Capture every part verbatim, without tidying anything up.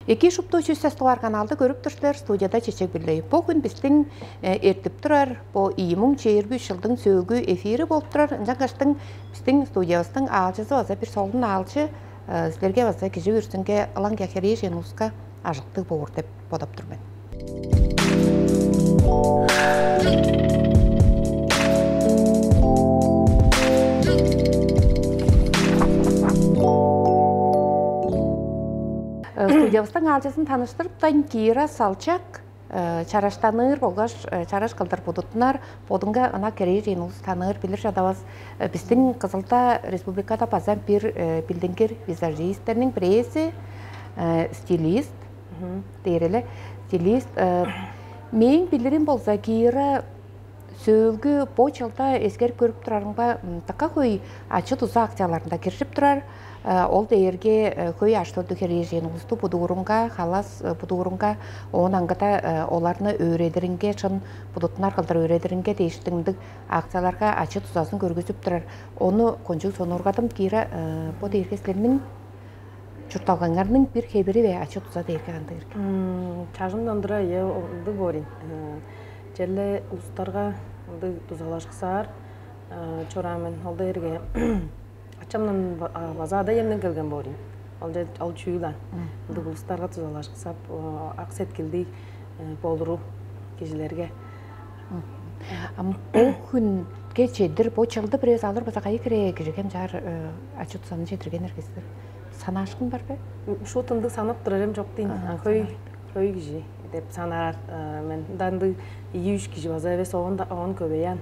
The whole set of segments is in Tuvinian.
Эки шупту чүс сес дугаар каналды көрүп тур силер, студияда Чечек Билей. Бо хүн бистиң э, эртип турар, бо ийи муң чээрби үш чылдың сөөлгү эфири болуп турар. Ынчангаштың бистиң студиявыстың аалчызы база бир солун аалчы, э, силерге база кижи бүрүзүнге ылаңгыя херээжен улуска ажыктыг боор деп бодоп тур мен. Э, Студиябыстың аалчызын таныштырыптайн, Кира Салчак, э, чараштаныр болгаш э, чараш кылдыр будутунар, бодунга ынак херээжен улус таныыр, билир чадавас. Э, Биздин Кызылда республикада база бир э, билдингир визажисттерниң бирээзи, э, стилист дээреле. Стилист, э, мээң билирим болза, Кира сөөлгү бо чылда эскерип көрүп турарымга, м, дыка хөй ачы-дуза акцияларында киржип турар. Э, Ол дээрге э, хөй аштоду херээжен улусту будуурунга, халас э, будуурунга, оон аңгыда э, оларны өөредиринге, шын будуттунар кылдыр өөредиринге дээштиң ындыг акцияларга ачы-дузазын көргүзүп турар. Ону кончуг сонуургадым, Кира, э, бо дээрге силерниң чуртталгаңарның бир хевири бе, ачы-дуза дээрге кандыг эрге? М, Чажымдан тура, э, ындыг боор ийин. Э, Черле улустарга ындыг дузалашкысаар э, чораан мен. Ол дээрге ачамдан ба- а, база ада-иемден келген боор ийин. Ол же ол чүүл аан. Ындыг улустарга дузалашкысап, э, ак сеткилдиг э, болуру кижилерге. Ам бо хүнге чедир, бо чылды бирээзи алыр база кайы хире кижиге ынчаар э, ачы-дузаны чедирген эргестир? Санаашкын бар бе? Шуут ындыг санап турар эм чок дейн. А, Хөй, хөй кижи деп санаар. Э, Мен ындан ындыг ийи-үш кижи база эвес, оон да оон көбейян.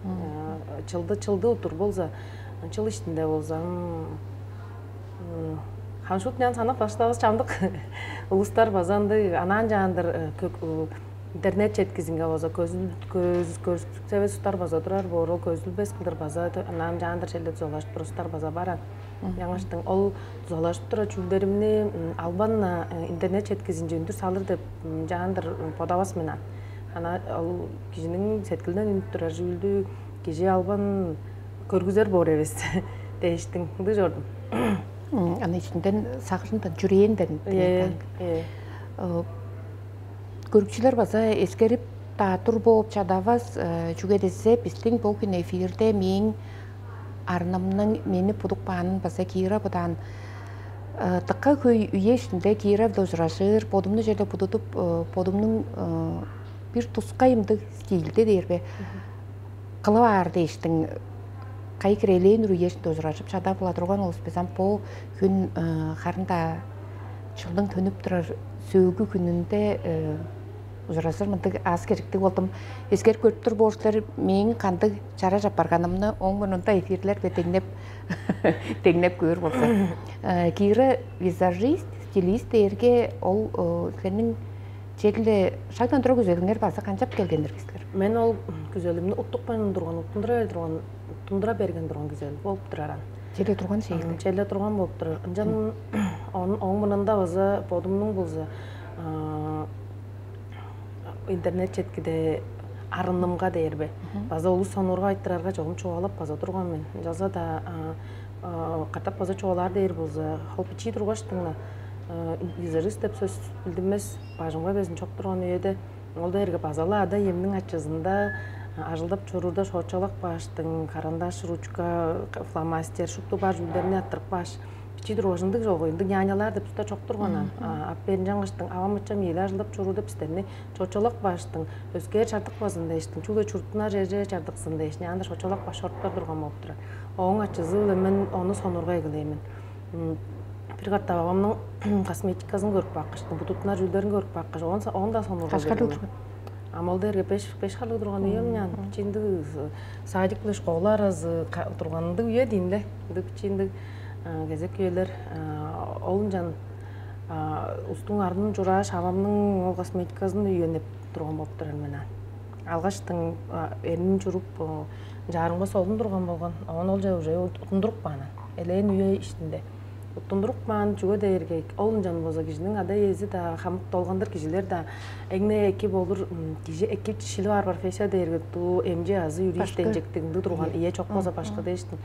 Э, Чылды чылды утур болза, чыл иштинде болза, м, м, ханшут нян санап баштавас чамдык улустар база ындыг анаан чаандыр э, көк- у- интернет четкизинге база көзүл көз көзүлсевес устар база турар боор, ол көзүлбес кылдыр база т- анаан чаандыр челдеп дузалажып турар устар база баран. Яңаштың ол дузалажып турар чүүлдеримни м, албан-на э, интернет четкизинче үндүр салыр деп м, чаандыр м, бодавас мен ан. Ана ол кижиниң сеткилден үнүп турар чүүлдү кижи албан көргүзер боор эвес дээштиң ындыг чордум. М, Аны ичинден, сагыжындан, чүрээнден Ээ, дилейтаан. Ээ. Э, Көрүкчүлер база эскерип-даа тур бооп чадавас, э, чүге десе бистиң бо хүн эфирде мээң арнымның мени будуп кааным база Кира будаан. Э, Дыка хөй үе иштинде Кира-биле ужуражыр, бодумну черле будудуп, э, бодумнуң э, бир тускай ындыг стильде дээрбе кылып аар дээштиң, кайы хире элээн уруг үе иштинде ужуражып чадап-ла турган улус бис ам бо хүн э, харын-даа чылдың төнүп турар сөөлгү хүнүнде э, ужуражыр мындыг аас-кежиктиг болдум. Эскерип көрүп тур боор силер мээң кандыг чараш апарганымны, ооң мурнунда эфирлерге деңнеп деңнеп көөр болза. Э, Кира визажист, стилист дээрге ол э, силерниң черле шагдан тура күзелиңер база канчап келгеннер силер? Мен ол күзелимни уттукпайн турган, уттундура бер турган, уттундура берген турган күзел болуп турар ан. Черле турган шейлде. Челе турган болуп турар. Ынчан он оң мурнунда база бодумнуң болза а, интернет четкиде арыннымга дээрбе. База улус сонуурга айттырарга чогум чугаалап база турган мен. Ынчалза-даа а, а, катап база чугаалаар дээр болза, ол бичии тургаштың-на а, визажист деп сөс билдинмес, бажымга безин чок турган үеде, ол дээрге база-ла ада-иемниң ачызында а, ажылдап чоруурда шоочалак бааштың, карандаш, ручка, фломастер, шупту бар чүүлдерни аттырып кааш, бичии тургаш ындыг чогу, ындыг нянялар деп туста чок турган ан. А, Ап берин чаңгыштың, авам ачам ийиле ажылдап чоруур деп бистерни шоочалак бааштың, өскээр чардык базын дээштиң, чүгле чурттунар черже чардыксын дээш, няанда шоочалак баш оруптар турган болуп турар. Ооң ачызы-биле мен ону сонургай эгелээн мен. М, Бир катап авамның косметиказын көрүп баккыштым, будутунар чүүлдерин көрүп баккыш, оон са- оон да сонургай Кашка эгелээн мен. Турган. Ам ол дээрге беш беш харлыг турган үем, нян бичиндиг садик биле школа аразы ка- турган ындыг үе дейн ле. Ындыг бичиндиг кезек үелер, ол ынчан устуң арын чурааш, авамның ол косметиказын үйенип турган болуп турар мен. Алгаштың эрнин чуруп, жаарымга солун турган болган, оон ол же уже уттундуруп каан. Элээн үе иштинде уттундуруп каан, чүге дээрге ол ынчан болза кижиниң ада-иези-даа, хамык долгандыр кижилер-даа эң-не эки болур, кижи эки шилип аар профессия дээрге дуу эмчи азы юрист, башкы, денчектиг ындыг турган, ие чок болза башкы дээштиң.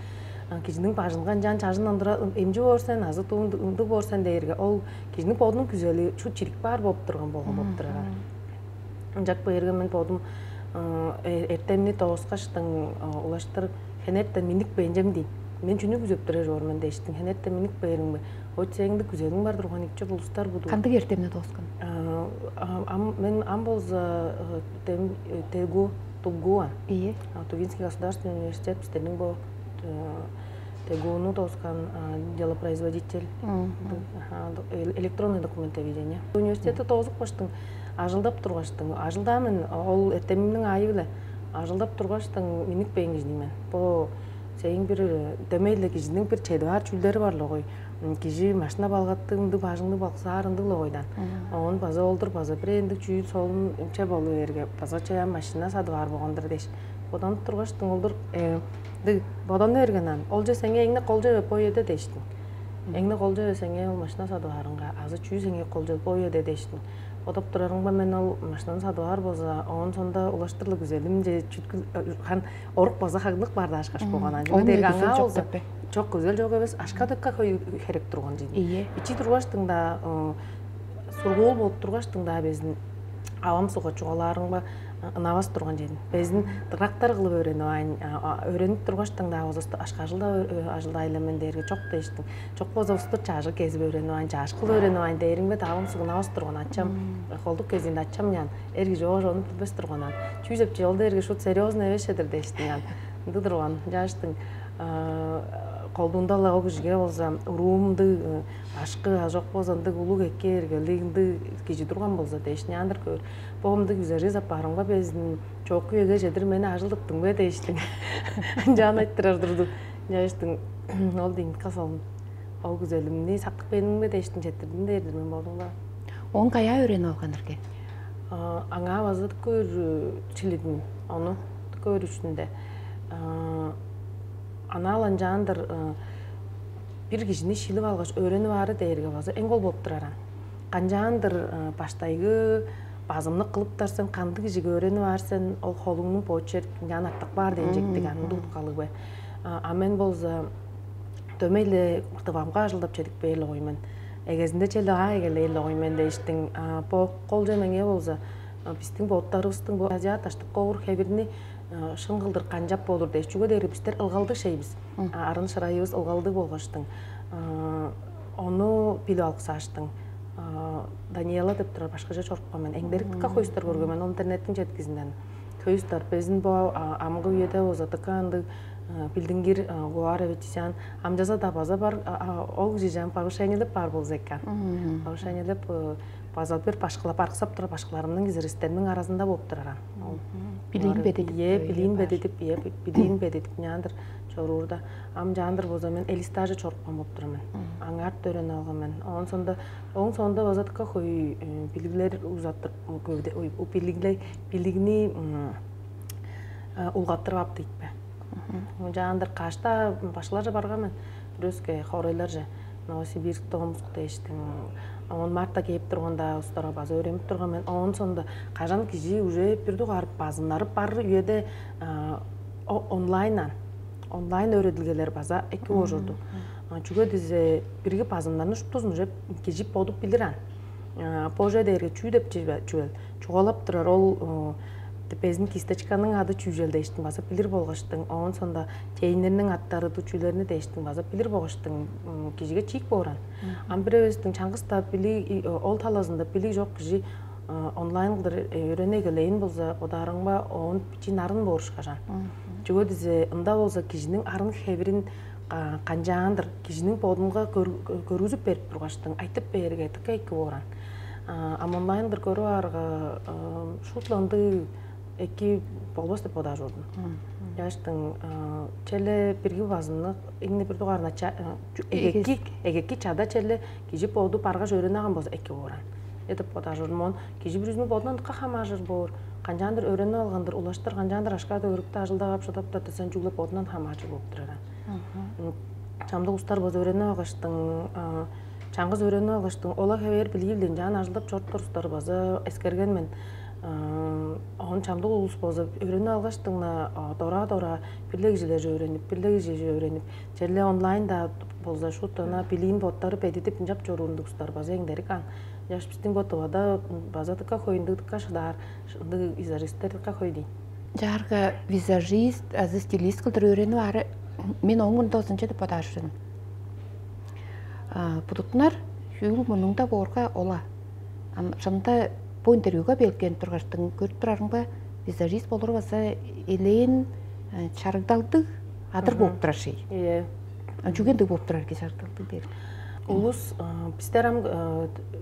Кижиниң бажынга ынчаан чажындан тура эмчи боор сен азы ындыг боор сен дээрге, ол кижиниң бодунуң күзели чут чирик баар болуп турган болган болуп турар. Ынчак бээрге мен бодум эртемни дооскаштың улаштыр хенертен миннип бээнчем дейм. Мен чүнү күзеп турар чоор мен дээштиң, хенертен миннип бээримге, ойтсеңди күзелиң бар турган икчи булустар буду. Кандыг эртемни дооскан? Ам мен ам болза тегу тулгуан. Ие. Тувинский государственный университет бистерниң бо тегуну дооскан делопроизводитель. Электронный документоведение. Университетти доозуп каштың, ажылдап тургаштың, ажылдаа мен ол эртемимниң аайы-биле ажылдап тургаштың миннип бээн кижиний мен. Бо сээң бир дөмей-ле кижиниң бир чеди баар чүүлдери бар-ла гой. Кижи машина балгаттыымды бажыңды балгысаар ындыг-ла койдан. Оон база олдур база бир ындыг чүүл солун че болу берге база чаяан машина садып аар болгандыр дээш. Боданып тургаштың олдур ындыг боданы берген ан. Ол же сеңээ эңне кол же бо эде дээштиң. Эңне кол же сеңээ ол машина садып аарынга азы чүү сеңээ кол же бо эде дээштиң. Бодап турарымга мен ол машинаны садып аар болза, оон сонда улаштыр-ла күзелим же чүткүл хан орук база хагныг бар даашкаш болган. Ан чүге дээрге аңаа болза чок күзел чок эвес, ашка дыкка хөй херек турган жени. Ие. Ичи тургаштың да сургуул болуп тургаштың да безин авам суга чугаалаарымга ынавас турган жени. Безин дырактар кылып өөренип аайн, өөренип тургаштың да озусту ашка ажылда ажылдайлы мен дээрге чок дээштиң. Чок болза устур чажыг кезип өөренип аайн, чааш кылып өөренип аайн дээримге давам сугунавас турган ачам холдук кезиинде ачам ян эр кижи оожоону билбес турганан. Чүү жепчи ол дээрге шут серьезный эвешедир дээштиң ан. Ынды турган жааштың колдуунда-ла ол кижиге болза уруумдуг башкы а жок болза ындыг улуг эки эргелиг ындыг кижи турган болза дээш няандыр көөр. Боомдуг үзери запарымга безин чоокку эге чедир мени ажылдыптың бе дээштиң. Ынчаан айттырар турду. Жааштың ол дейн касалын. Ол күзелимни сактык бээниңме дээштиң четтирдим дээрдир мен болдуңла. Он каяа өөренип алган эрген? Аңаа база көөр чилидим ону көөр үчүндө. Анаал ынчаандыр бир кижини шилип алгаш өөренип аары дээрге база эң кол болуп тураран. Канчаандыр баштайгы базымны кылыптар сен кандыг кижиге өөренип аар сен ол холуңнуң почерк ынчаан артык баар дээн чектиг анын уткалыг бе. А мен болза дөмей-ле тывамга ажылдап чедип бээр-ле койман. Эгезинде чел аа эгелээр-ле койман дээштиң. Бо кол жемеңээ болза бистиң боттарывыстың бо азиат аштык ковур хевирни шын кылдыр канчап болур дээш чүге дээрге бистер ылгалдыг шейбиз. Арын шырайывыс ылгалдыг болгаштың ону билип алыксааштың. Даниэла деп турар башкыжа чорупкан мен эңдерик дыка хойустар көргөн мен ол интернеттиң четкизинден. Хөөстар безин бо амгы үеде болза дыка ындыг билдингир гуар эвечисян амчаза да база бар. Ол кижи жан повышениелеп бар болза экен. Повышениелеп база бир башкылап арыксап турар башкыларымның кизиристерниң аразында болуп турар. Билиин бедедип, е билиин бедедип, е билиин бедедип няандыр чоруурда ам жаандыр болза мен элистажы чорупкан болуп турар мен. Аңаарт төрөн алган мен. Оон сонда оң соонда база дыка хөй билиглер узаттырып көвде билиглер билигни улгаттырып ап дейт бе. Жаандыр кашта башкыларже барган мен. Бир өске хоорайларже Новосибирск, Томск дээштиң. Оон марта кээп турганда устара база өөренип турган мен. Оон соонда кажан кижи уже бир дугаар базыннарып бар үеде онлайнан онлайн өөредилгелер база эки оожурду. Чүге дизе бирги базыннарны шуптузун уже кижи бодуп билир ан. Боже дээрге чүү деп чүвел чугаалап турар ол безин кисточканың ады чүүжел дээштиң база билир болгаштың. Оон соонда чейиннерниң аттары дучүүлерни дээштиң база билир болгаштың кижиге чиик бооран. Ам бир эвестиң чаңгыс-даа билиг ол талазында билиг чок кижи онлайн кылдыр өөрене эгелээн болза бодаарыңба оон бичии нарын боорушкажан. Чүге дизе ында болза кижиниң арын хевирин канчаандыр кижиниң бодунга көргүзүп берип тургаштың айтып бээрге дыка эки бооран. Ам онлайндыр көрүп аарга шуутла ындыг эки болбос деп бодаар чордум. Жаштың челе бирги базымны эмне бир дугаарына эгеки эгеки чада челе кижи боду баргаш өөрүнү алган болза эки бооран. Эдип бодаар чордум. Он кижи бүрүзүнүң бодунан дыка хамааржыр боор. Канчаандыр өөрүнүп алгандыр, улаштыр канчаандыр ашкаада өрүктү ажылдап ап шыдап турар десен чүгле бодунан хамааржыр болуп турар. Чамдык устар болза өөрүнүп алгаштың чаңгыс өөрүнүп алгаштың ола хевээр билиивлен жаан ажылдап чоруп турустар база эскерген мен. Он чамдык улус болза өөрүнүп алгаштыңна дора-дора бир-ле кижилерже өөренип, бир-ле кижилерже өөренип, черле онлайн-даа болза шуут ана билиин боттары бедидип ынчап чоруур ындыг улустар база эңдерик аан. Чаш бистиң бо Тывада база дыка хөй ындыг, дыка шыдаар ындыг визажисттер дыка хөй дейн. Чаарга визажист азы стилист кылдыр өөренип аары мен оң мурнунда озунча деп бодаар ужурлуг мен. Будуттунар чүүл мурнуңда боорга ола. Ам шынында бо интервьюга белгиленип тургаштың көрүп турарымга, визажист болур база элээн чарыгдалдыг адыр болуп турар шей. Ийе. Чүге ындыг болуп турар ки чарыгдалдыг дээр? Улус бистер ам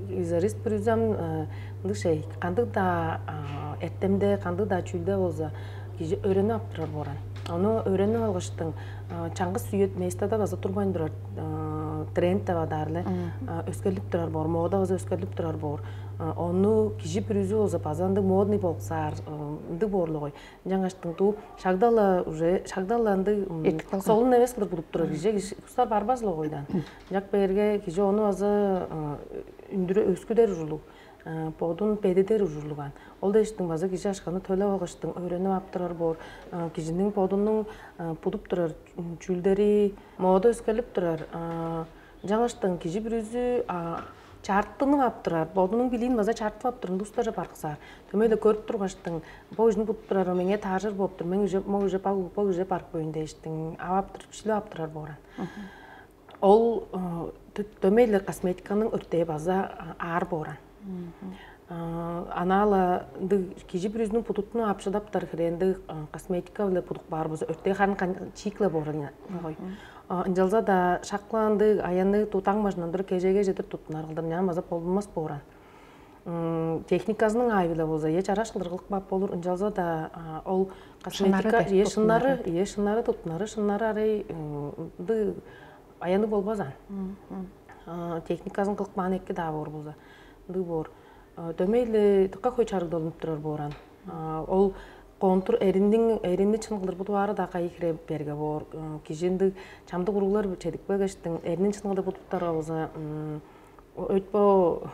визажист бүрүзү ам ындыг шей, кандыг-даа эртемде, кандыг-даа чүүлде болза кижи өөренип ап турар бооран. Ону өөренип алгаштың чаңгыс үет местада база турбайн турар, тренд деп адаар эле, өскерлип турар боор, мода база өскерлип турар боор. Ону кижи бүрүзү болза база ындыг модный болуксаар ындыг боорлугой. Ынчангаштың дуу шагдала уже шагдала ындыг солун эвес кылдыр будуп турар кижи кустар барбас эле койдан. Жак берге кижи ону база үндүрө өскүдер ужурлуг, бодун бедидер ужурлуган. Ол дээштиң база кижи ашканы төлеп алгаштың өөренип ап турар боор. Кижиниң бодунуң будуп турар чүүлдери, мода өскерлип турар. Жаңаштың кижи бүрүзү чарттынып ап турар, бодунуң билиин база чарттып ап турар устарже барыксаар. Төмейле көрүп тургаштың, бо кижини будуп турар, меңээ тааржыр болуп тур, мен уже, мо уже бо уже барып коюн дээштиң, ап ап тур, шилип ап турар бооран. Ол дөмей эле косметиканың өртээ база аар бооран. Анаала ындыг кижи бүрүзүнүң будуттуну ап шыдаптар хире ындыг косметика биле будук баар болза, өртээ харын чиикле бооран ой. Ынчалза-даа шакла ындыг аянныг тутаң бажындан туруп кежеге чедир туттунар кылдыр няан база болбунмас бооран. Техниказының аайы-биле болза, е чараш кылдыр кылып каап болур, ынчалза-даа ол косметика, е шыннары, е шыннары туттунары, шыннары арай ындыг аянныг болбазаан. Техниказын кылып каан эки-даа боор болза, ындыг боор. Дөмей-ле дыка хөй чарыгдалынып турар бооран. Ол контур эринниң эринни чын кылдыр будуп аары-даа кайы хире берге боор. Кижи ындыг чамдык уруглар чедип келгештиң, эринин чын кылдыр будуптарга болза, өйтпо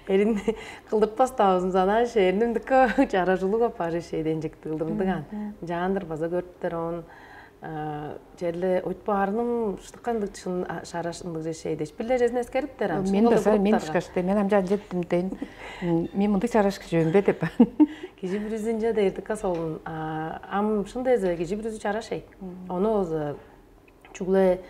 эрин кылдыртпас-даа болзун санааш, эрним дыка чаражулуг апаар шейден чекти кылдырдыган. Жаандыр база көрүптер оон черле өйтпо арным шыдыкка ындыг чын шараш ындыг же шейдеш. Бир лежезин эскериптер ам. Мен да мен ышкашты. Мен амча анча димден мен мындыг чараш кижи өнбе деп. Кижи бүрүзүнче дээрдикка солун. Ам шын дезе кижи бүрүзү чараш эй. Ону болза чүгле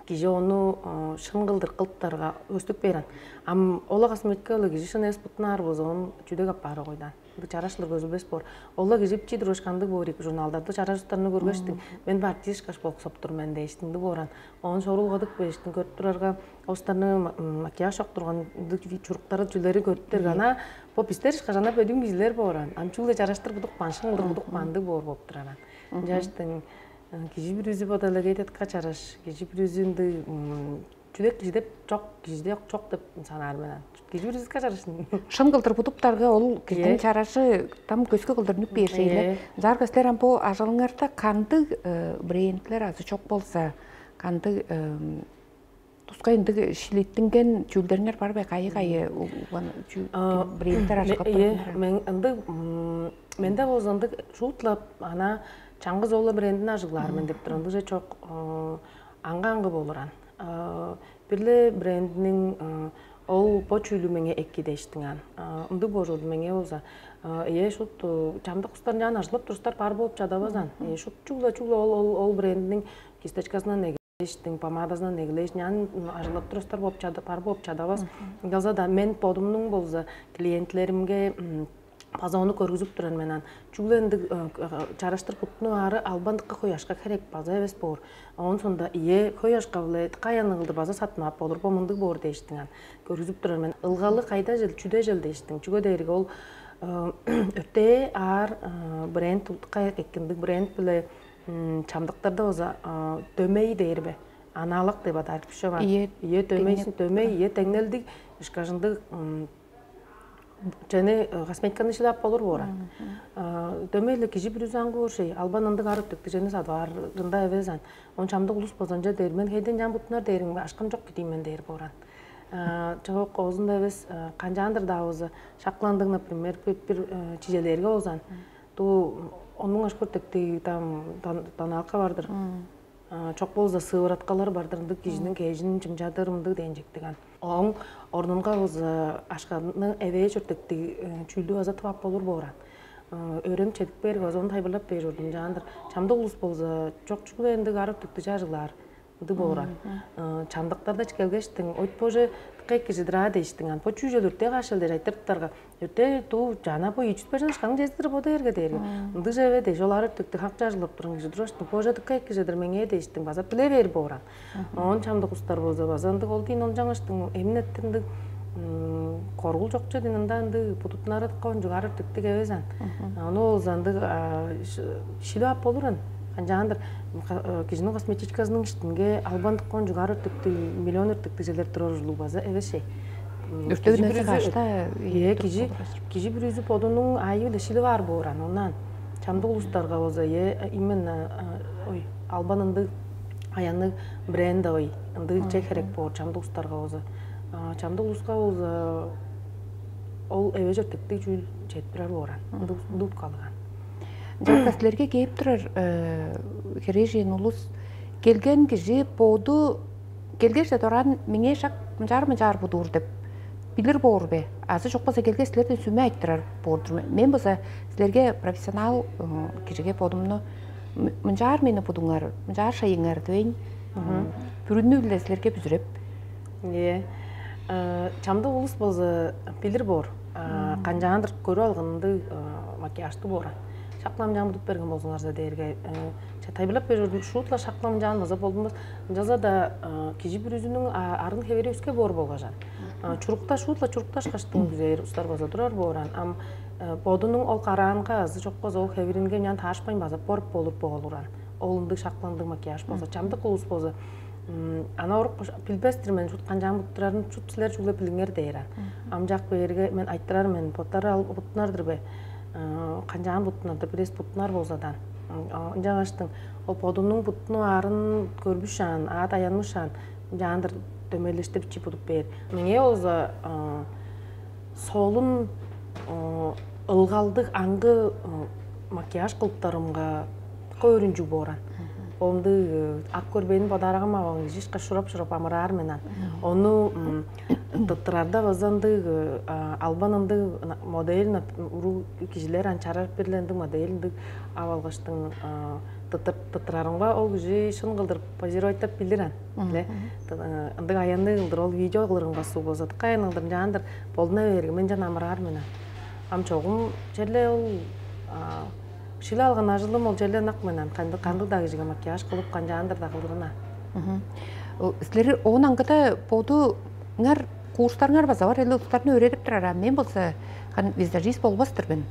кижи ону шын кылдыр кылыптарга өстүп берен. Ам ола косметика кижи шын эс бутунаар болза, он чүдек аппаары койдан. Бу чарашлар көзүлбес боор. Ола кижи чидир ошканды боор журналдарды чараш устарны көргөштүң. Мен бу артист каш болуп соп тур мен дээштиңди бооран. Он шорулгадык бээштиң көрүп турарга останы макияж шок турган чуруктары чүлери көрүп турган. А бо бистер ишкажана бөдүн кижилер бооран. Ам чүгле чараштыр будук баншың кылдыр будук банды боор болуп тураран. Жаштың кижи бүрүзү бодалеге детка чараш, кижи бүрүзү ынды чүдек кижи деп чок, кижи деп чок деп санаар мен. Кижи бүрүзү детка чараш. Шын кылдыр будуптарга ол кижиниң чарашы там көскө кылдыр нүк бээр шейле. Зарга силер ам бу ажалыңарда кандыг брендлер азы чок болса, кандыг тускай ындыг шилиттинген чүүлдериңер бар бе? Кайы кайы уган брендтер ажыгып? Мен ындыг менде болза ындыг шуутлап ана чаңгыс ола брендин ажыглаар мен деп тур. Ындыг же чок, аңга аңгы болуран. Бирле брендинин ол бо чүүлү меңе эки дештиңан. Ындыг болжоду меңе болза, э шут чамдык кустар няан ажыглап турустар бар болуп чадабазан. Э шут чугла чугла ол ол ол брендинин кисточкасынан эштиң помадазынан эгелээш нян ажыглап турустар болуп чада бар болуп чадабас. Ынчалза да мен бодумнуң болза клиентлеримге база ону көргүзүп турар мен ан. Чүгле ындыг чараштыр буттуну аары албан дыкка хөй ашка херек база эвес боор. Оон сонда ие хөй ашка биле дыкка аяныңылды база сатмаап болур бо мындыг боор дээштиң ан. Көргүзүп турар мен. Ылгалы кайда жыл, чүде жыл дээштиң. Чүге дээрге ол өртээ аар бренд дыкка эккиндиг бренд биле чамдыктарда база дөмей дээр бе? Анаалак деп адаар күшү бар. Ие ие дөмейсин дөмей ие деңнелдиг ышкажындыг чаны косметиканы шилап болур боора. Дөмей эле кижи бүрүзү аңгы боор шей. Албан ындыг ары өттүктү жени садып аарында эвес ан. Он чамдык улус базанча дээр. Мен хейден жан бутунар дээриң ашкам жок кидийим мен дээр бооран. Чогок оозунда эвес, канчаандыр-даа болза, шакландыг, например, бир чижелээрге болзан, дуу он муң ашкы өртектиг там тоналка бар-дыр. Чок болза сывыраткалар бар-дыр, ындыг кижиниң кежин чымчадыр мындыг дээн чектиг ан. Ооң орнунга болза ашканы эвээш өртектиг чүүлдү база тып ап болур боор ан. Өөренип чедип бээрге база ону тайылбырлап бээр чордум, чаандыр. Чамдык улус болза чок чүгле ындыг ар өртектиг чажыглаар. Ындыг боор ан. Чамдыктарда келгештиң, ойт боже, дыка эки чыдыр аа дээштиң ан. Бо чүү чүвел өртээ каашыл дээш айтырыптарга, өртээ дуу чаана бо ийи чүс бежен шкаң чездир бо дээрге дээрге. Ындыг чеве дээш, ол ар өртектиг хак чажыглап турган кижи тургаш, боже, дыка эки чыдыр меңээ дээштиң база биле бээр боор ан. Оон чамдык улустар болза база ындыг ол дейн ол жаңаштың эмин эттир ындыг коргул чок чедин ында ындыг будутунары дыка ончуг ар өртектиг эвес ан. Ону болза ындыг шилип ап болур ан. Канчаандыр кижиниң косметичкасының иштинге албан дыка ончуг ар өртектиг, миллион өртектиг черлер турар ужурлуг база эвес шей. Өртөө Кижи нерсе бүрүзү- кашта Ээ, кижи кижи бүрүзү бодунуң аайы-биле шилип аар боор ан. Онан чамдык улустарга болза, е именно ой, албан ындыг аянныг брендовый ындыг че херек боор чамдык улустарга болза. Чамдык улуска болза ол эвеш өртектиг чүүл чедип турар боор ан. Ындыг уткалыган. Жакта силерге кээп турар херээжен улус, келген кижи боду келгеш дораан меңээ шак мынчаар мынчаар будуур деп билир боор бе? Азы чок болза келгеш силерден сүме айтырар боор-дур. Мен болза силерге, профессионал кижиге бодумну мынчаар мени будуңар, мынчаар шайыңар дивейн, бүрүнү-биле силерге бүзүреп. Е, чамдык улус болза билир боор. Канчаандыр көрүп алгынды макияжды боор. Шакламчаан будуп берген болзуңарза дээрге, тайбылап берип шуутла шакламчаан база болдунмас. Ынчалза-даа кижи бүрүзүнүң арын хевери өске боор болгажан. Чурукташ шуутла чурукташкаштың күзээр устар база турар бооран. Ам бодунуң ол караанга азы чокпоз ол хевиринге нян таашпайн база боруп болур боолуран. Ол ындыг шакландыг макияж болза, чамдык улус болза, ана орук билбестир мен шут канчаан буттурарын шут силер чүгле билиңер дээр. Амчак берге мен айттырар мен боттары ал буттунардыр бе? Канчаан буттунар деп билес буттунар болзадан. Ынчангаштың ол бодунуң буттуну аарын көрбүшаан, аат аянмышаан, ынчаандыр дөмейлешти бичи будуп бээр. Меңээ болза солун ылгалдыг аңгы макияж кылыптарымга көөрүнчүг бооран. Онду ак көрбээн бодаарагам аван кижи ишка шурап-шурап амыраар менен. Ону тыттырарда база ындыг албан ындыг модель уруу кижилер анчарар бир эле ындыг модель ындыг ап алгаштың тыттырарымга ол кижи шын кылдыр позировать деп билир ан. Биле ындыг аянныг кылдыр ол видео кылырын басуу болза дыкка аянныг кылдыр ынчаандыр болдуна берги мен жан амыраар менен. Ам чогум черле ол шиле алган ажылым ол черле ынак менен кандыг кандыг-даа кижиге макияж кылып канчаандыр да кылдырына. Силер оон аңгыда бодуңар курстарыңар база бар эле улустарны өөредип турар. А мен болза визажист болбастыр мен.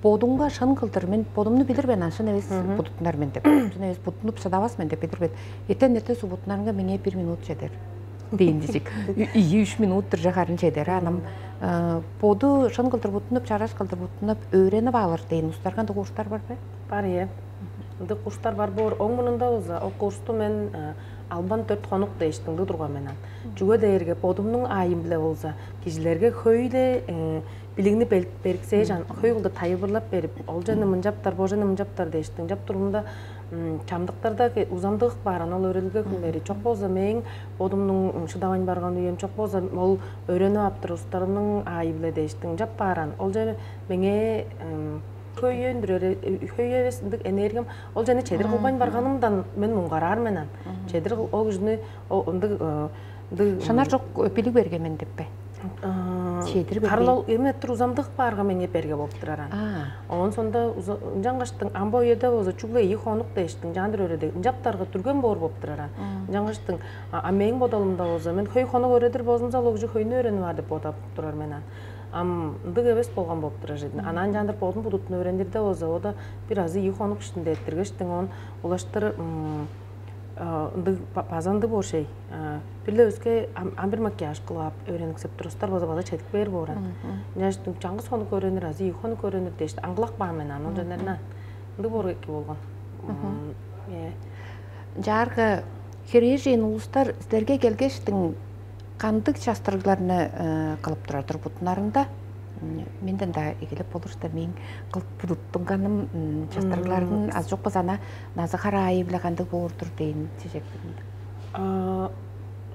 Бодумга шын кылдыр мен бодумну билир мен аншын эвес будутунар мен деп. Шын эвес будунуп шыдавас мен деп билир мен. Этен эрте субутунарынга меңээ бир минут чедер. Дейин дижик. Ийи үч минут дыржа харын чедер. Анам боду шын кылдыр будунуп, чараш кылдыр будунуп өөренип алыр дейин устарга ындыг курстар бар бе? Бар, ие. Ындыг курстар бар боор. Оң мурнунда болза, ол курсту мен албан төрт хонук дээштиңди турган мен ан. Чүге дээрге бодумнуң аайым биле болза, кижилерге хөй-ле билигни бериксээш ан хөй кылдыр тайылбырлап берип, ол жаны мынчаптар, бо жаны мынчаптар дээштиң жап турумда чамдыктарда узамдык баар ан ол өрелге күннери чок болза мээң бодумнуң шыдавайн барган үем чок болза ол өрөнүп аптыр устарымның аайы биле дээштиң жап бааран ол жаны меңээ хөйөөндүр хөй эвес ындык энергиям ол жаны чедир кылбайн барганымдан мен муңгараар мен ан чедир ол кижини ындык ындык шанар жок билиг берген мен деп бе? Чедир берген. Карлал эме тур узамдык баарга меңе берге болуп тураран. Оон сонда ынжангыштың амбо үеде болза чүгле ийи хонук дээштиң жаандыр өрөдө ынжаптарга дүрген боор болуп тураран. Ынжангыштың а мээң бодалымда болза мен хөй хонук өрөдүр болзумза ол кижи хөйнү өрөнү бар деп бодап турар мен ан. Ам ындыг эвес болган болуп турар жедин. Анаан жаандыр бодун будутун өрендирде болза ода бир азы ийи хонук иштинде эрттиргештиң оон улаштыр ындыг база ындыг боор шей. Бир-ле өске ам бир макияж кылып ап өөрениксеп турустар база база чедип бээр бооран. Ынчаштың чаңгыс хонук өөренир азы ийи хонук өөренир дээш аңгылак баан мен аны ол жаннарынан. Ындыг боор эки болгон. Э. Жаарга херээжен улустар силерге келгештиң кандыг частырыгларны кылып турар-дыр будунарында? Менден-даа эгелеп болур что, мээң кылып будуттунганым частырыгларын аз чок база ана назы-харайы-биле кандыг боор-дур дээн чижектиг.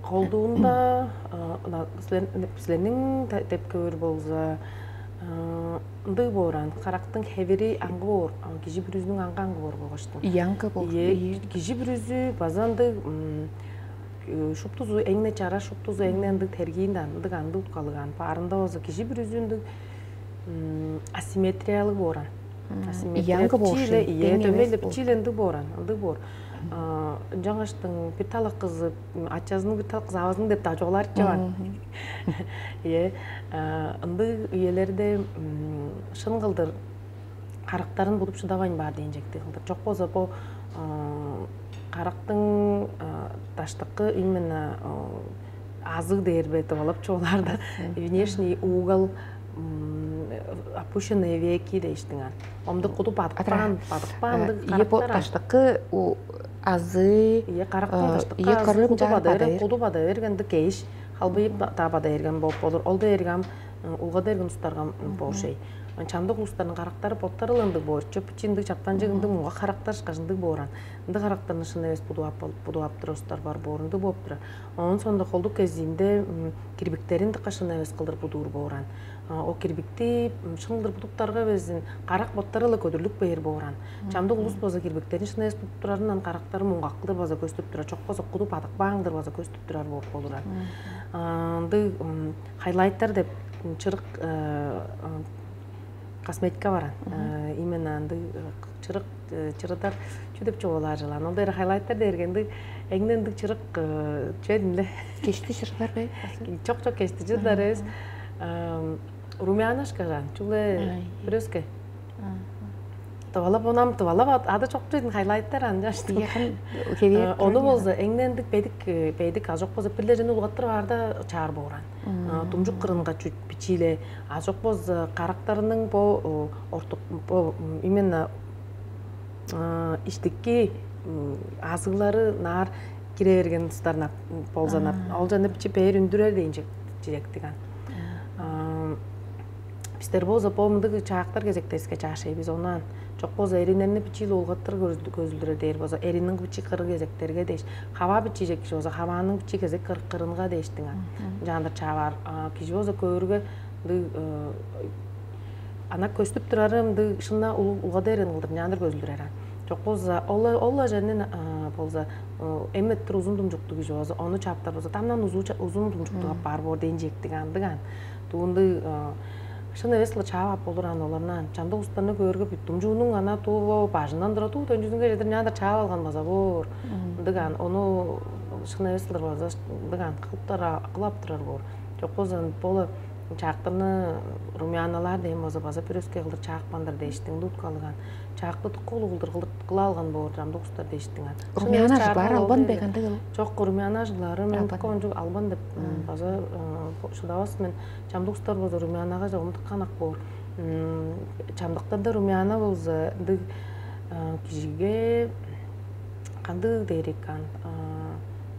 Колдуунда силерниң деп көөр болза, ындыг бооран, карактың хевери аңгы боор, кижи бүрүзүнүң аңгы аңгы боор болгаштың. Аңгы боор. Кижи бүрүзү база ындыг шуптузу эңне чара, шуптузу эңне ындыг тергиин да ындыг аңдыг уткалыгаан. Баарында болза кижи бүрүзү ындыг асимметриялыг бооран. Асимметрия аңгы боор. Ие, дөмейле бичииле ындыг бооран, ындыг боор. Ынчангаштың бир талак кызы ачазының, бир талак кызы авазының деп даа чугаалаар чаван. Ие, ындыг үелерде шын кылдыр карактарын будуп шыдавайн баар дээн чекти кылдыр. Чок болза бо карактың даштыкы именно азыг дээр бе деп алып чугаалаарда, внешний угол, опущенные веки дээштиң ан. Омдук куду бадыкпаан, бадыкпаан ие бо даштыкы азы ие карактың даштыкы азы куду бада берген, куду бада бергенди кеш халбыйып да бада берген болуп болур. Ол да эргам улгада берген устаргам боор шей. Чамдык улустарның карактары боттары ындыг боор. Чөп бичиндик чаптанчык ындыг муңга карактар ышкаш ындыг бооран. Ындыг карактарны шын эвес будуп ап турар устар бар боор, ындыг болуп турар. Онун соонда холдук кезиинде кирбиктерин дыка шын эвес кылдыр будуур бооран. Ол кирбикти шын кылдыр будуптарга безин карак боттары-ла көдүрлүк бээр бооран. Чамдык улус болза кирбиктерин шын эвес будуп турарындан карактары муңгак кылдыр база көстүп турар. Чок болза куду бадык бааңдыр база көстүп турар болуп болуран. Ындыг хайлайттар деп чырык косметика баран. Именно андыг чырык чырыдар чү деп чугаалаар жылаан. Ол дээри хайлайттар дээрге ындыг эңне ындыг чырык чүве динле. Кешти чырыдар бе? Чок чок кешти чырыдар эвес. Румянышка жан чүгле бирөөске. Тывалап онам тывалап ады чок чүве дин хайлайттар ан жаш. Ону болза эңне ындыг бедик бедик а жок болза бирлерин улгаттырып аарда чаар бооран. Думчук кырынга чүт бичииле. А жок болза карактарының бо ортук бо именно иштики азыглары наар кире берген устарнап болзанап. Ол жана бичи бээр үндүрер дейин чиректиг ан. Бистер болза бо мындыг чаактар кезектеске чаашай бис онаан. Чок болза эриннерни бичиил улгаттыр көзүлдүрер дээр болза эринниң бичи кыры кезектерге дээш. Хава бичиижек кижи болза хаваанның бичи кезек кырынга дээштиң ан. Жаандыр чааваар кижи болза көөрүгө ындыг ана көстүп турары ындыг шынна улгада эрен кылдыр няандыр көзүлдүрер ан. Чок болза ол ол ажанын болза эми эттир узун думчуктуг кижи болза ону чаптар болза тамдан узуу узун думчуктуг ап баар боор дейин жектиг андыг ан. Дуунду шын эвес ла чаап ап болур ан оларнаан. Чамдык устарны көөргө бүт думчуунуң ана туу бажындан тура туу төнчүзүнге чедир няандыр чаап алган база боор. Ындыг ан ону шын эвес лыр база ындыг ан кылыптар кылап турар боор. Чок болза бола чаактарны румяналаар дээн болза база бир өске кылдыр чаакпандыр дээштиң дут калган. Чаакты дыка улуг кылдыр кылдыр кыла алган боор чамдык устар дээштиң ан. Румяна жыглаар албан бе кандай кыл? Чок, румяна жыглаары мен дыка ончук албан деп база шыдавас мен. Чамдык устар болза румянага жогум дыка ынак боор. Чамдыктарда румяна болза ындыг кижиге кандыг дээрик ан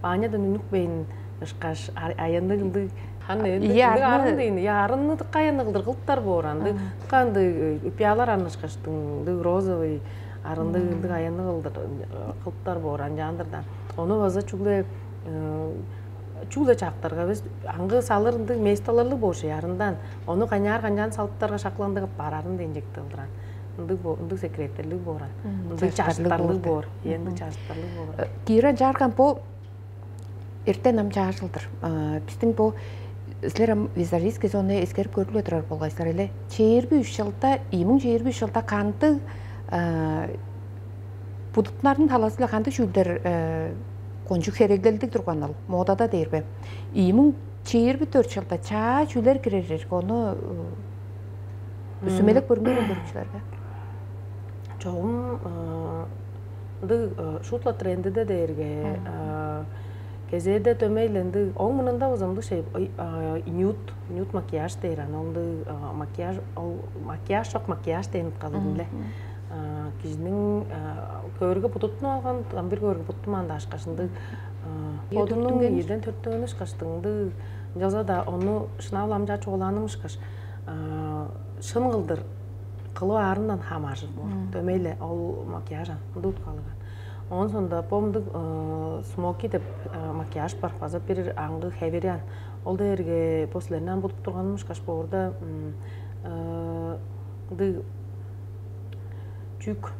Ванядан үнүкпейн ышкаш аянныг ындыг хан ындыг арын дейн я арынны дыка аянныг кылдыр кылыптар боор андыг дыка ындыг үпялар аны ышкаштың ындыг розовый арындыг ындыг аянныг кылдыр кылыптар боор анчаандыр да ону база чүгле чүгле чактарга бис аңгы салыр ындыг месталарлыг боор шей арындан ону каняар канчаан салыптарга шакландыгып барарын дейн жекти кылдыран ындыг ындыг секреттерлиг боор ан ындыг чаштарлыг боор ындыг чаштарлыг боор. Кира жарган бу эртен ам чаажылдыр. Биздин бу силер ам визажистский зону эскерип көрүп турар болгай силер эле. Чээрби үч жылда, ийи миң чээрби үч жылда кандыг будуттунардын талазы-биле кандыг чүүлдер кончуг хереглелдиг турган ал модада дээрбе? Ийи миң чээрби төрт жылда чаа чүүлер кирер ону сүмелек көрүңер көрүкчүлөргө. Чогум ындыг шутла трендиде дээрге кезээде дөмейле ындыг оң мурнунда база ындыг шей нюд нюд макияж дээр аны ындыг макияж ол макияж чок макияж дээнип калыр эле. Кижиниң көөргө будуттунуп алган ам бир көөргө буттумаан даашкаш ындыг бодунуң ийден төрттүнгөн ышкаштың ындыг Ынчалза-даа ону шынап-ла ам чаа чугаалааным ышкаш, шын кылдыр кылып аарындан хамааржыр боор. Дөмей-ле ол макияж ындыг уткалыг. Оон соонда бо мындыг смоки деп макияж бар, база бир аңгы хевири аан. Ол дээрге бо силерни ам будуп турганым ышкаш боорда, ындыг чүк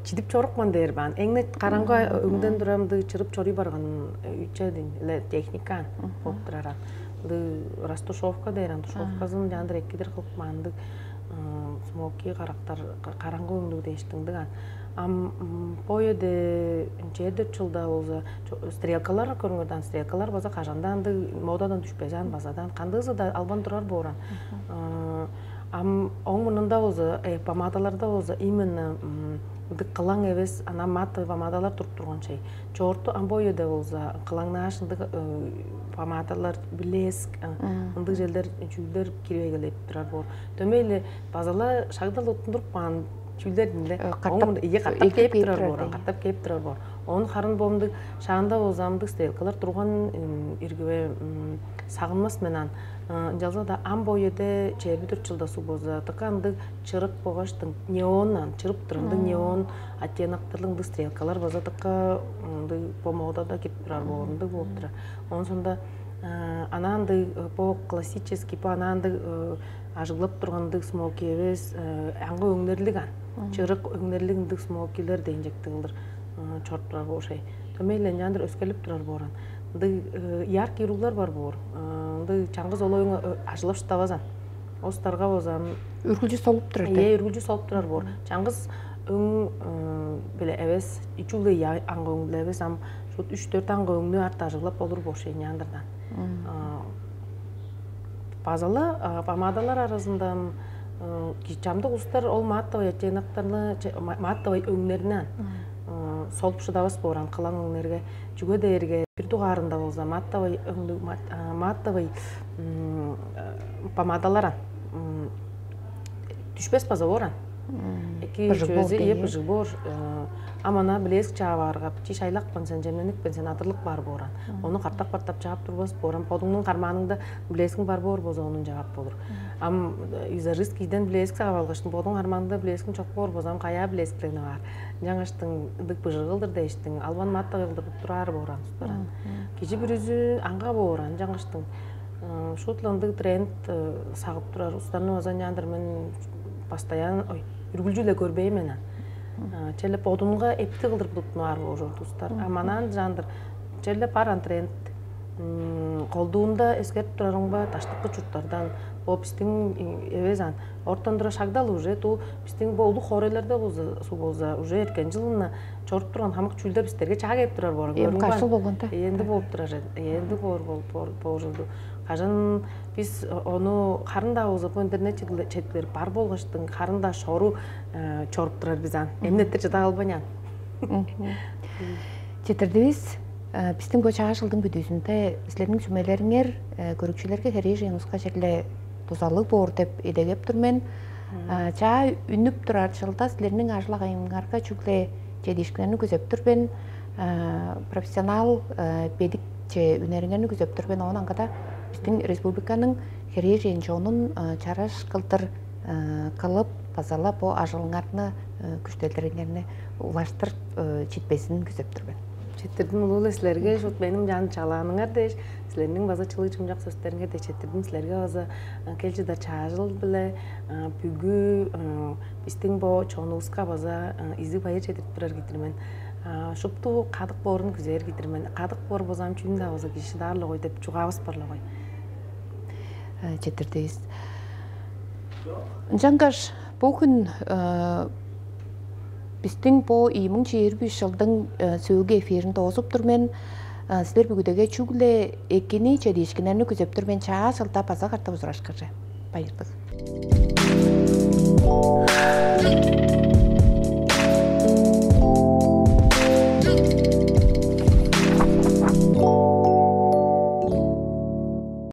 чидип чорупкан дээр баан. Эңне караңгы өңден тура мындыг чырып чоруй барган үче дейн эле техникаан болуп турар. Ындыг растушевка дээр, ан тушевказын жандыр экидир кылып маандыг смоки карактар, караңгы өңдүг дээштиңдиг ан. Ам бо эде чеде чылда болза стрелкалар көрүңөрдөн, стрелкалар база кажандан андыг модадан түшпезен базадан кандыызы да албан турар бооран. Ам оң мурнунда болза помадаларда болза именно ындыг кылаң эвес, ана матовый помадалар туруп турган чей. Чоорту ам бо эде болза кылаңнааш ындыг помадалар, блеск, ындыг желдер чүүлдер кирип эгелеп турар боор. Дөмей эле базала шагдал уттундуруп каан чүүлдер диле. Каттап, ие каттап кээп турар боор, каттап кээп турар боор. Он харын боомдуг шаанда болза амдыг стрелкалар турган иргиве сагынмас мен ан. Ынчалза-даа ам бо үеде чээрби төрт чылда суг болза дыка ындыг чырык болгаш неоннан чырып турар ындыг неон оттенок тырлыг ындыг стрелкалар база дыка ындыг бо модада кирип турар боор ындыг болуп турар. Оон сонда анаандыг бо классический бо анаандыг ажыглап турган ындыг смоки эвес, аңгы өңнерлиг ан. Чырык өңнерлиг ындыг смокилер дээнчектиг кылдыр чоруп турар боор шей. Дөмейле ынчаандыр өскелип турар боор ан. Ындыг яркий уруглар бар боор. Ындыг чаңгыс олоюң ажылап шыдавазан. Остарга базам үргүлчү солуп турар. Ээ, үргүлчү солуп турар боор. Чаңгыс өң биле эвес, ичүүлдей аңгы өң биле эвес, ам шут үч-дөрт аңгы өңнү арт ажыглап болур боор шей ынчаандырдан. Базалы помадалар аразында чамдык улустар ол матовый оттенокторну, матовый өңнеринен солуп шыдавас бооран кылаң өңнерге. Чүге дээрге бир дугаарында болза матовый өңнү, матовый помадалар түшпес база бооран. Эки чөөзү ийе быжыг боор. Ам ана блеск чаап аарга, чи шайлак бен сен, жемненик бен сен адырлык бар бооран. Ону картап-картап чаап турбас бооран. Бодуңнуң карманыңда блескиң бар боор болза, ону чаап болур. Ам визажист кийден блеск сагып алгаштың, бодуң карманыңда блескиң чок боор болза, ам каяа блесклени баар. Жаңаштың ындыг быжыг кылдыр дээштиң, албан матта кылдыр тураар бооран тустаран. Кижи бүрүзү аңга бооран жаңаштың. Шуут-ла ындыг тренд сагып турар устарны база ынчаандыр мен постоянно, ой, үргүлчү-ле көрбейн мен ан. Черле бодунга эпти кылдыр будуптунаар болур устар. А манаан ынчаандыр черле бар ан тренд. Колдуунда эскерип турарың ба, даштыкы чурттардан, бо бистиң эвес ан. Ортон тура шагдал уже ту бистиң бо улуг хоорайларда болза, суу болза, уже эрткен жылына чоруп турган хамык чүүлдер бистерге чаа кээп турар боор. Эми каршыл болгонда. Энди болуп турар, энди боор болуп боор ужурду. Кажан бис ону харын-даа болза бу интернет четкилер бар болгаштың харын-даа шору чоруп турар биз ан. Эмнеттер чыдап албайн ан. Четирдивис, бистиң бу чаа жылдың бүдүүзүндө силерниң сүмелериңер көрүкчүлерге херээжен уска черле дузалыг боор деп идегеп тур мен. Чаа үнүп турар жылда силерниң ажыл-агайыңарга чүгле чедиишкиннерни күзеп тур мен, профессионал бедикче үнериңерни күзеп тур мен. Оон аңгыда бистиң республиканың херээжен чонун чараш кылдыр кылып базала бо ажылыңарны, күштелдериңерни улаштырып читпезин күзеп тур мен. Четирдим улуу-ла силерге, шут меним жан чалааныңар дээш, силерниң база чылыг чымчак сөстериңер дээш четирдим силерге база кел чыдар чаажыл биле бүгү бистиң бо чонувуска база изиг байыр чедирип турар кидир мен. Шупту кадык боорун күзээр кидир мен. Кадык боор базам чүн-даа база кижи шыдаарлыгой деп чугаавыс барлыгой. Четирдивис. Ынчангаш бу хүн бистиң бо ийи муң чээрби үш чылдың сөөлгү эфирин доозуп тур мен. Силер бүгүдеге чүгле экини чедиишкиннерни күзеп тур мен. Чаа чылда база катап узурашкырже. Байырдыг.